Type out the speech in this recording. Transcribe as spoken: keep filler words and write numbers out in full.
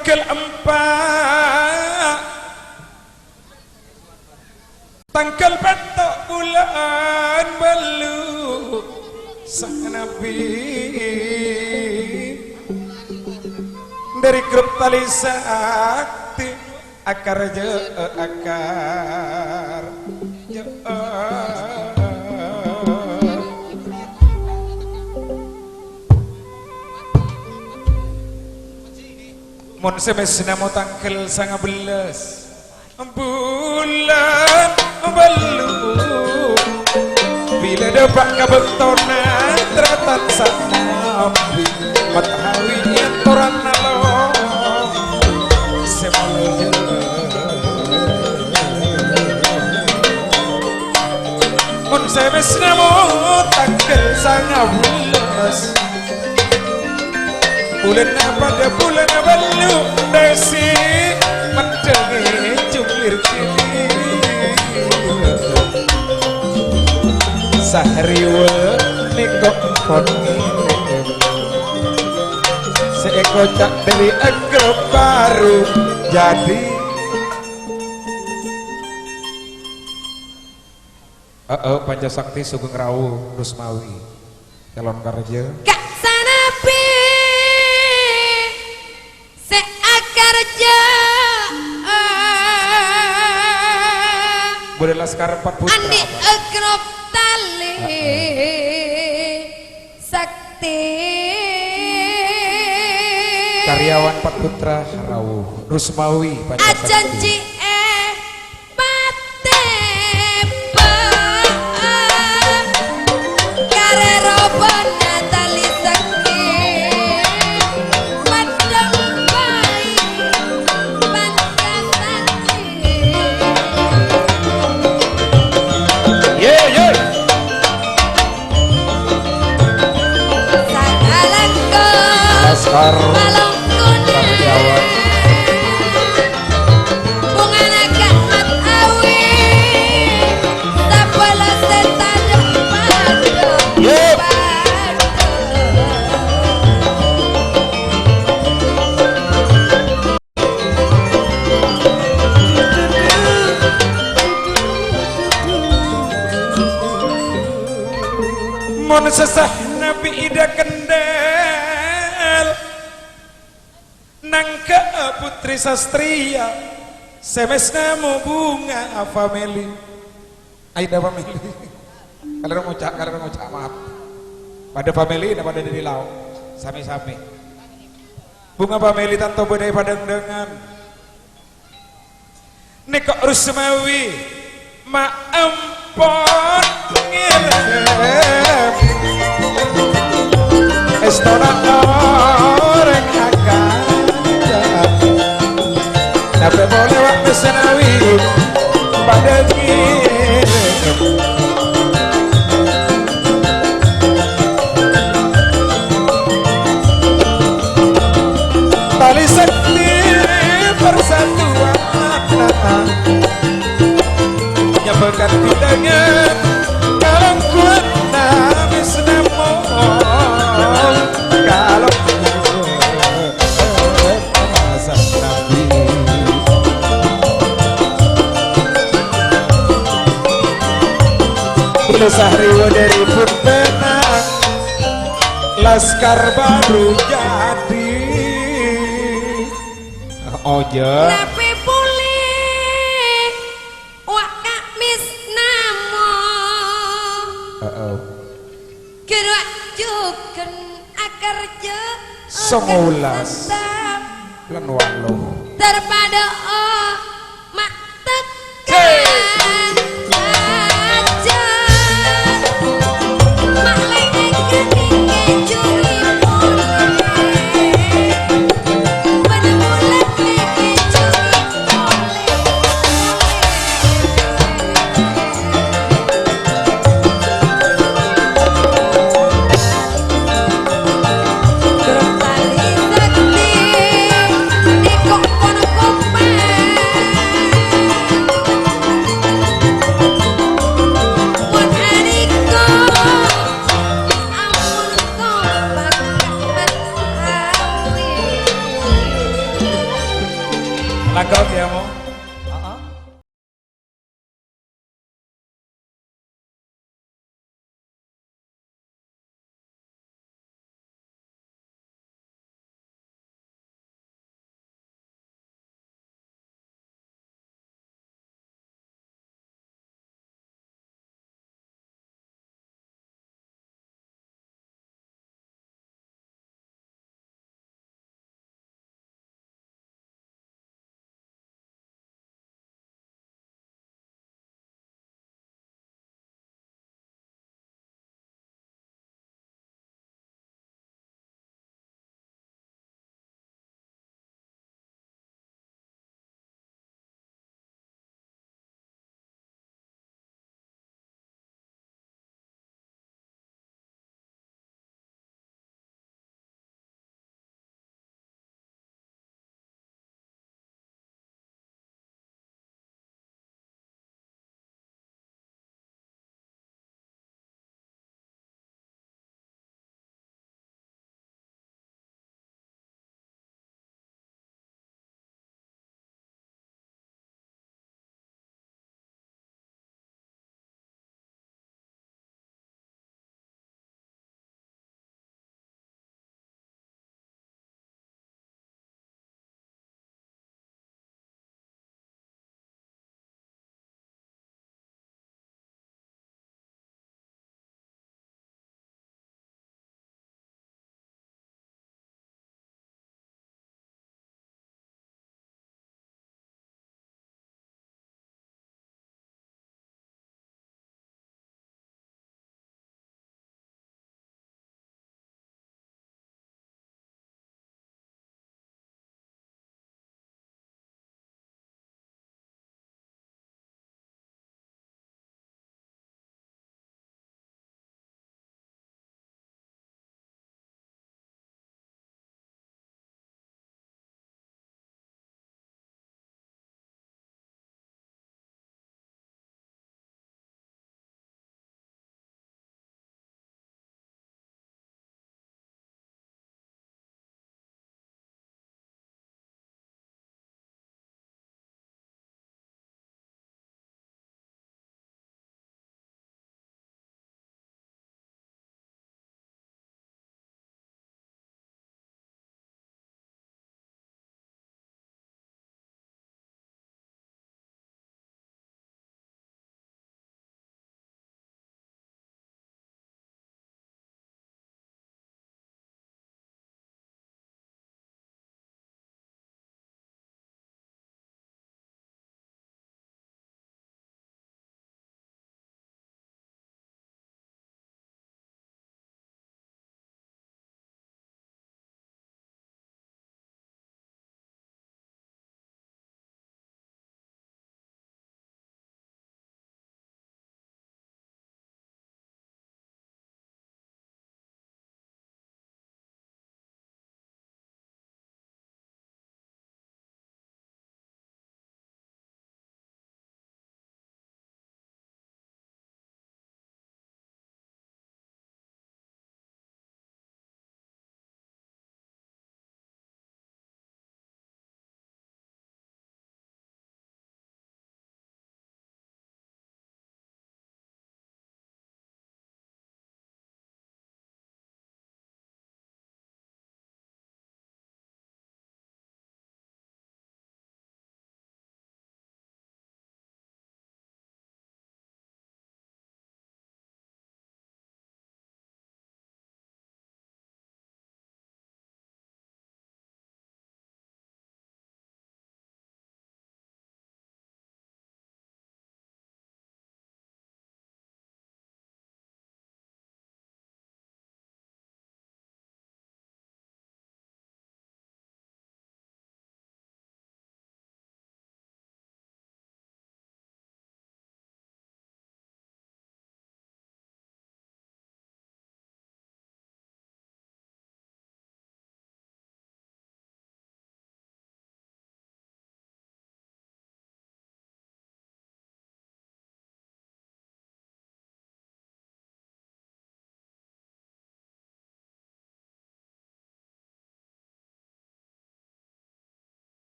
Tangghâl empa', tangghâl pètto' bulân bâllu', Sang Nabi dâri grup Tali Sakti, akarjâ, akarjâ. Mon sè mèsna mo tangghâl sangabellâs bulân bâllu', bilâ dâpa' ka bâktona tarètan sanambi, matahari èyatorana lo sè molja. Mon sè mèsna mo tangghâl sangabellâs, bulânna padâ bulânna bâllu', dâsi mèddhângè junglir kènè. Sahriwa nèko empon sè èkoca' dâri agro baru jadi. Heeh, Panca Sakti sogeng rawu, Rusmawi. Calon karjâ. Ka' sanabhi sè akarjâ. Bulâ Laskar Empat Putra, andi' Pak. Agrok tali. Heeh. Sakti. Karyawan Empat Putra, rawu. Rusmawi, Panca Sakti. Ajanji, eh, Patèpa, karè robâna tali sakti, padhâng bhâi panca sakti. Ye, ye. Sakalangkong Laskar palongkona. Karyawan. Bungana ka'mat awi, sabâlâ sè tadâ' padâ. Yep. Mon sè sah nabi Ida Kendel. Nangghâ'â putri sastriya sè mèsna mo Bunga Family. Aida Family. Kalèro ngoca', kalèro ngoca', maaf. Padâ family, padâ dâri lao'. Sami-sami. Bunga Family tanto bâdâ è padângdângan. Nèko Rusmawi, ma' empon ngèrèm èstona orèng akanta. Tapè polè wa' Mesnawi padâ ngèrèm. Tali sakti persatuan. Nyabâkan bilangan kalangkuan nabis namong kalangkuan. Sang Nabi. Bulâ Sahriwa dâri Purtana, Laskar baru jadi. Oja. Nabi pulih, wa' Ka'mis namo. Heeh. Guru jhughân akarjâ. Songowellas. Lan walu. Darpada, oh, ma' tekka ajâ. Ma' lè'èk nèngkè juri polè. Bân bulâ nèngkè juri polè. Cakep ya, Mo.